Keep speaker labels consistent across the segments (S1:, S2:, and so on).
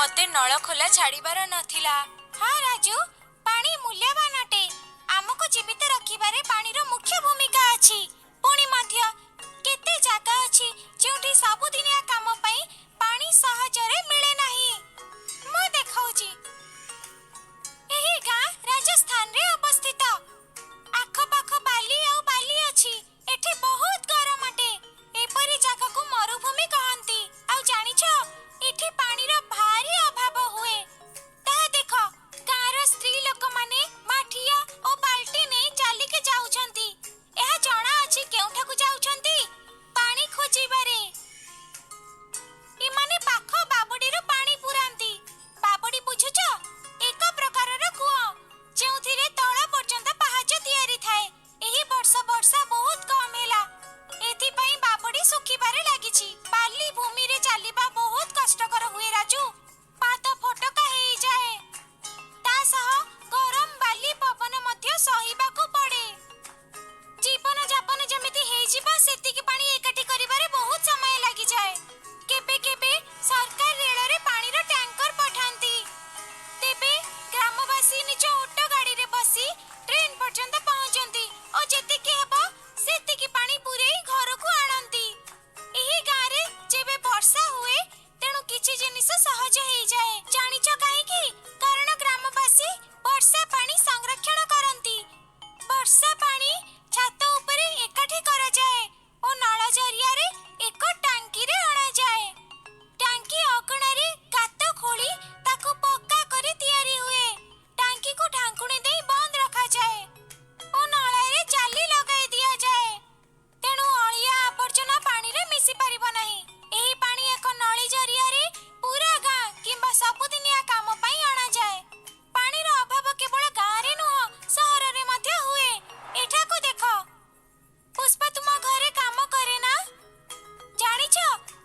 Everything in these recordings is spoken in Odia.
S1: ମତେ ନଳ ଖୋଲା ଛାଡ଼ିବାର ନଥିଲା। ହଁ ରାଜୁ, ପାଣି ମୂଲ୍ୟବାନ ଅଟେ। ଆମକୁ ଜୀବିତ ରଖିବାରେ ପାଣିର ମୁଖ୍ୟ ଭୂମିକା ଅଛି। ପୁଣି ମଧ୍ୟ କେତେ ଜାଗା ଅଛି ଯେଉଁଠି ସବୁଦିନିଆ କାମ ପାଇଁ ପାଣି ସହଜରେ ମିଳେ ନାହିଁ। ମୁଁ ଦେଖାଉଛି। ଏହି ଗାଁ ରାଜସ୍ଥାନରେ ଅବସ୍ଥିତ। ଆଖପାଖ ବାଲି ଆଉ ବାଲି ଅଛି। ଏଠି ବହୁତ ଗରମ ଅଟେ। ଏପରି ଜାଗାକୁ ମରୁଭୂମି କହନ୍ତି। ଆଉ ଜାଣିଛ, ଏଠି ପାଣିର ଭାରି ଅଭାବ ହୁଏ। ତାହା ଦେଖ, ଗାଁର ସ୍ତ୍ରୀ ଲୋକମାନେ ମାଠିଆ ଓ ବାଲ୍ଟି ନେଇ ଚାଲିକି ଯାଉଛନ୍ତି। ଏହା ଜଣା ଅଛି କେଉଁଠାକୁ ଯାଉଛନ୍ତି? ପାଣି ଖୋଜିବାରେ। ଏମାନେ ପାଖ ବାବଡ଼ିରୁ ପାଣି ପୁରାନ୍ତି। ବାବଡ଼ି ବୁଝୁଛ? ଏକ ପ୍ରକାରର କୂଅ, ଯେଉଁଥିରେ ତଳ ପର୍ଯ୍ୟନ୍ତ ପାହାଚ ତିଆରି ଥାଏ। ଏହି ବର୍ଷ ବର୍ଷା ବହୁତ କମ ହେଲା, ଏଥିପାଇଁ ବାବଡ଼ି ଶୁଖିବାରେ ଲାଗିଛି। ବାଲି ଭୂମିରେ ଚାଲିବା ବହୁତ କଷ୍ଟକର ହୁଏ ରାଜୁ। ପାଦ ଫୋଟକା ହେଇଯାଏ। ତା ସହ ଗରମ ବାଲି ପବନ ମଧ୍ୟ ସହିବାକୁ ପଡେ। ଜୀବନ ଯାପନ ଯେମିତି ହେଇଯିବ, ସେତିକି ପାଣି ଏକାଠି କରିବାରେ ବହୁତ ସମୟ ଲାଗିଯାଏ। କେବେ କେବେ ସରକାର ରେଳରେ ପାଣିର ଟ୍ୟାଙ୍କର ପଠାନ୍ତି। ତେବେ ଗ୍ରାମବାସୀ ନିଜ ଓଟ ଗାଡ଼ିରେ ବସି ଟ୍ରେନ ପର୍ଯ୍ୟନ୍ତ ପହଞ୍ଚନ୍ତି ଓ ଯେତିକି ହେବ ସେତିକି ପାଣି ପୁରେଇ ଘରକୁ ଆଣନ୍ତି। ଏହି ଗାଁରେ ଯେବେ ବର୍ଷା ହୁଏ, ତେଣୁ କିଛି ଜିନିଷ ସହଜ ହେଇଯାଏ। ଜାଣିଛ କାହିଁକି? କାରଣ ଗ୍ରାମବାସୀ ବର୍ଷା ପାଣି ସଂରକ୍ଷଣ କରନ୍ତି। ବର୍ଷା ପାଣି ଛାତ ଉପରେ ଏକାଠି କରାଯାଏ ଓ ନଳ ଜରିଆରେ ଏକ ଟାଙ୍କିରେ ଅଣାଯାଏ। ଟାଙ୍କି ଅଗଣାରେ ଗାତ ଖୋଳି ତାକୁ ପକ୍କା କରି ତିଆରି ହୁଏ। ଟାଙ୍କିକୁ ଢାଙ୍କୁଣୀ ଦେଇ ବନ୍ଦ ରଖାଯାଏ ଓ ନଳରେ ଜାଲି ଲଗାଇ ଦିଆଯାଏ। ତେଣୁ ଅଳିଆ ଆବର୍ଜନା ପାଣିରେ ମିଶି ପାରିବ ନାହିଁ। ଏହି ପାଣି ଏକ ନଳୀ ଜରିଆରେ ପୁରା ଗାଁ କିମ୍ବା ସବୁଦିନିଆ କାମ ପାଇଁ ଅଣାଯାଏ। ପାଣିର ଅଭାବ କେବଳ ଗାଁରେ ନୁହଁ, ସହରରେ ମଧ୍ୟ ହୁଏ। ଏଠାକୁ ଦେଖ। ପୁଷ୍ପା ତୁମ ଘରେ କାମ କରେ ନା? ଜାଣିଛ,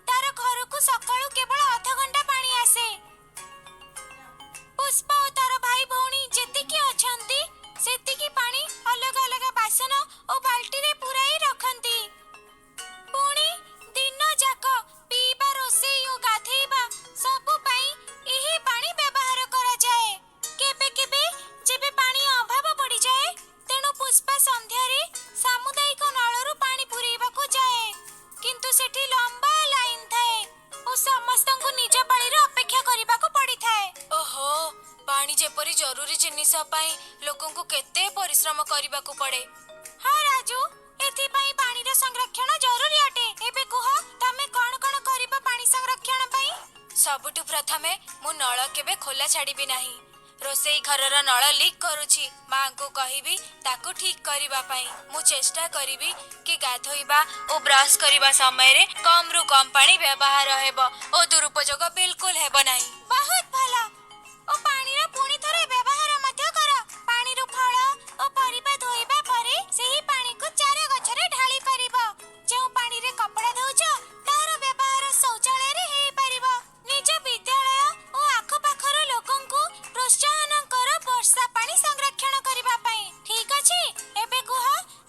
S1: ତାର ଘରକୁ ସକାଳୁ କେବଳ ଅଧଘଣ୍ଟା ପାଣି ଆସେ। ପୁଷ୍ପା ଓ ତାର ଭାଇ ଭଉଣୀ ଯେତିକି ଅଛନ୍ତି, ସେତିକି ପାଣି ଅଲଗା ଅଲଗା ବାସନ ଓ ବାଲ୍ଟିରେ ପୁରାଇ ରଖନ୍ତି। ପୁଣି ଦିନ ଯାକ ପିଇବା, ରୋଷେଇ ଓ ଗାଧେଇବା ସବୁ ପାଇଁ ଏହି ପାଣି ବ୍ୟବହାର କରାଯାଏ। କେବେ କେବେ ଯେବେ ପାଣି ଅଭାବ ପଡ଼ିଯାଏ, ତେଣୁ ପୁଷ୍ପା ସନ୍ଧ୍ୟାରେ ସାମୁଦାୟିକ ନଳରୁ ପାଣି ପୁରେଇବାକୁ ଯାଏ। କିନ୍ତୁ ସେଠି ଲମ୍ବା ଲାଇନ ଥାଏ ଓ ସମସ୍ତଙ୍କୁ ନିଜ ପାଳିର ଅପେକ୍ଷା କରିବାକୁ ପଡ଼ିଥାଏ। ଓହୋ, ପାଣି ଯେପରି ଜରୁରୀ ଜିନିଷ ପାଇଁ ଲୋକଙ୍କୁ କେତେ ପରିଶ୍ରମ କରିବାକୁ ପଡେ। ହଁ ରାଜୁ, ଏଥିପାଇଁ ପାଣିର ସଂରକ୍ଷଣ ଜରୁରୀ ଅଟେ। ଏବେ କୁହ, ତମେ କଣ କଣ କରିବ ପାଣି ସଂରକ୍ଷଣ ପାଇଁ? ସବୁଠୁ ପ୍ରଥମେ ମୁଁ ନଳ କେବେ ଖୋଲା ଛାଡ଼ିବି ନାହିଁ। ରୋଷେଇ ଘରର ନଳ ଲିକ୍ କରୁଛି, ମାଙ୍କୁ କହିବି ତାକୁ ଠିକ୍ କରିବା ପାଇଁ। ମୁଁ ଚେଷ୍ଟା କରିବି କି ଗାଧୋଇବା ଓ ବ୍ରଶ କରିବା ସମୟରେ କମରୁ କମ ପାଣି ବ୍ୟବହାର ହେବ ଓ ଦୁରୁପଯୋଗ ବିଲକୁଲ ହେବ ନାହିଁ। ବହୁତ ଭଲ। ଓ ପାଣିର ପୁଣି ଥରେ ବ୍ୟବହାର ମଧ୍ୟ କର। ପାଣିରୁ ଫଳ ଓ ପରିବା ଧୋଇବା ପରେ ସେହି ପାଣିକୁ ଚାରା ଗଛରେ ଢାଳି ପାରିବ। ଯେଉଁ ପାଣିରେ କପଡ଼ା ଧୋଉଛ, ତାର ବ୍ୟବହାର ଶୌଚାଳୟରେ ହେଇପାରିବ। ନିଜ ବିଦ୍ୟାଳୟ ଓ ଆଖପାଖର ଲୋକଙ୍କୁ ପ୍ରୋତ୍ସାହନ କର ବର୍ଷା ପାଣି ସଂରକ୍ଷଣ କରିବା ପାଇଁ। ଠିକ ଅଛି, ଏବେ କୁହ,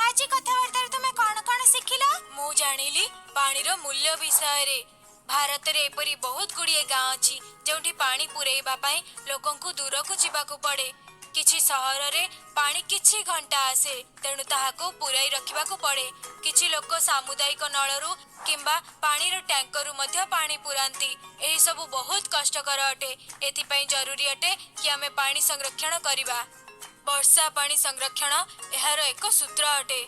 S1: ଆଜି କଥାବାର୍ତ୍ତାରେ ତୁମେ କଣ କଣ ଶିଖିଲ? ମୁଁ ଜାଣିଲି ପାଣିର ମୂଲ୍ୟ ବିଷୟରେ। ଭାରତରେ ଏପରି ବହୁତ ଗୁଡ଼ିଏ ଗାଁ ଅଛି, ଯେଉଁଠି ପାଣି ପୁରେଇବା ପାଇଁ ଲୋକଙ୍କୁ ଦୂରକୁ ଯିବାକୁ ପଡେ। କିଛି ସହରରେ ପାଣି କିଛି ଘଣ୍ଟା ଆସେ, ତେଣୁ ତାହାକୁ ପୁରାଇ ରଖିବାକୁ ପଡେ। କିଛି ଲୋକ ସାମୁଦାୟିକ ନଳରୁ କିମ୍ବା ପାଣିର ଟ୍ୟାଙ୍କରରୁ ମଧ୍ୟ ପାଣି ପୁରାନ୍ତି। ଏହିସବୁ ବହୁତ କଷ୍ଟକର ଅଟେ। ଏଥିପାଇଁ ଜରୁରୀ ଅଟେ କି ଆମେ ପାଣି ସଂରକ୍ଷଣ କରିବା। ବର୍ଷା ପାଣି ସଂରକ୍ଷଣ ଏହାର ଏକ ସୂତ୍ର ଅଟେ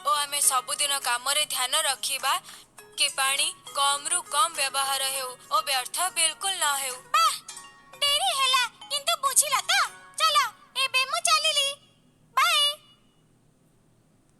S1: ଓ ଆମେ ସବୁଦିନ କାମରେ ଧ୍ୟାନ ରଖିବା କି ପାଣି କମରୁ କମ ବ୍ୟବହାର ହେଉ ଓ ବ୍ୟର୍ଥ ବିଲକୁଲ ନ ହେଉ।